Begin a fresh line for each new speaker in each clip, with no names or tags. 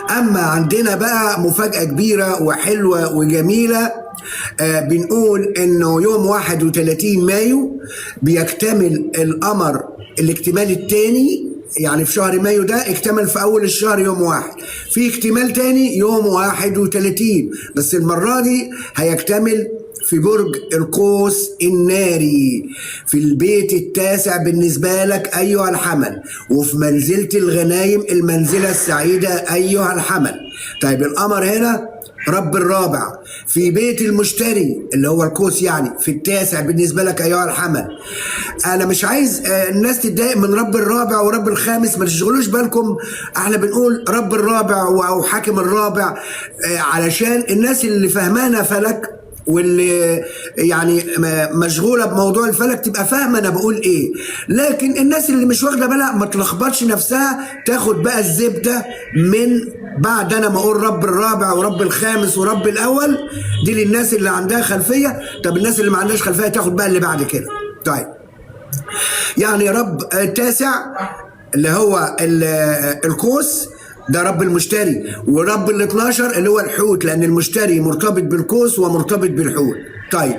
اما عندنا بقى مفاجأة كبيرة وحلوة وجميلة، بنقول انه يوم 31 مايو بيكتمل القمر الاكتمال الثاني، يعني في شهر مايو ده اكتمل في اول الشهر يوم 1، في اكتمال تاني يوم 31، بس المرة دي هيكتمل في برج القوس الناري في البيت التاسع بالنسبة لك أيها الحمل، وفي منزلة الغنايم المنزلة السعيدة أيها الحمل. طيب القمر هنا رب الرابع في بيت المشتري اللي هو القوس، يعني في التاسع بالنسبة لك أيها الحمل. أنا مش عايز الناس تتضايق من رب الرابع ورب الخامس، ما تشغلوش بالكم، احنا بنقول رب الرابع أو حاكم الرابع علشان الناس اللي فهمانة فلك واللي يعني مشغولة بموضوع الفلك تبقى فاهمه انا بقول ايه، لكن الناس اللي مش واخده بالها ما تلخبطش نفسها، تاخد بقى الزبدة من بعد انا ما اقول رب الرابع ورب الخامس ورب الاول، دي للناس اللي عندها خلفية. طب الناس اللي ما عندهاش خلفية تاخد بقى اللي بعد كده. طيب يعني رب التاسع اللي هو القوس ده رب المشتري، ورب ال 12 اللي هو الحوت، لان المشتري مرتبط بالقوس ومرتبط بالحوت. طيب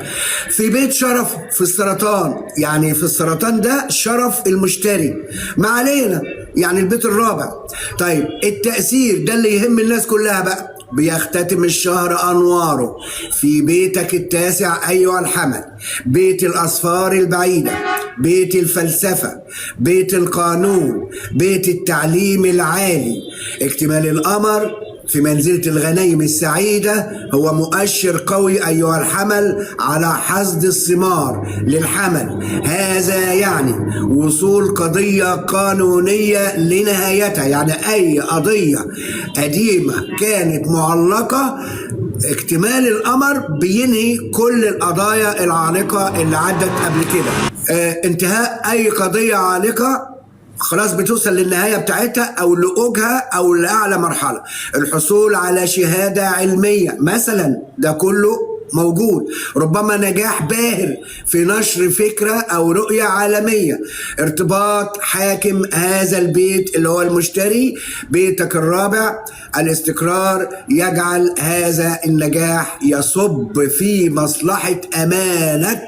في بيت شرف في السرطان، يعني في السرطان ده شرف المشتري، ما علينا، يعني البيت الرابع. طيب التأثير ده اللي يهم الناس كلها بقى، بيختتم الشهر أنواره في بيتك التاسع أيها الحمل، بيت الأسفار البعيدة، بيت الفلسفة، بيت القانون، بيت التعليم العالي. اكتمال القمر في منزلة الغنايم السعيدة هو مؤشر قوي أيها الحمل على حصد الثمار للحمل. هذا يعني وصول قضية قانونية لنهايتها، يعني أي قضية قديمة كانت معلقة اكتمال القمر بينهي كل القضايا العالقة اللي عدت قبل كده. انتهاء أي قضية عالقة خلاص بتوصل للنهاية بتاعتها أو لأوجها أو لأعلى مرحلة. الحصول على شهادة علمية مثلا ده كله موجود، ربما نجاح باهر في نشر فكرة أو رؤية عالمية، ارتباط حاكم هذا البيت اللي هو المشتري بيتك الرابع، الاستقرار يجعل هذا النجاح يصب في مصلحة أمانك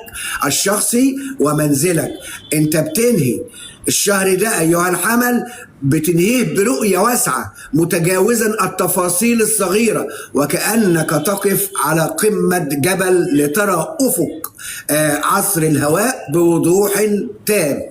الشخصي ومنزلك. انت بتنهي الشهر ده أيها الحمل بتنهيه برؤية واسعة متجاوزا التفاصيل الصغيرة، وكأنك تقف على قمة جبل لترى أفق عصر الهواء بوضوح تام.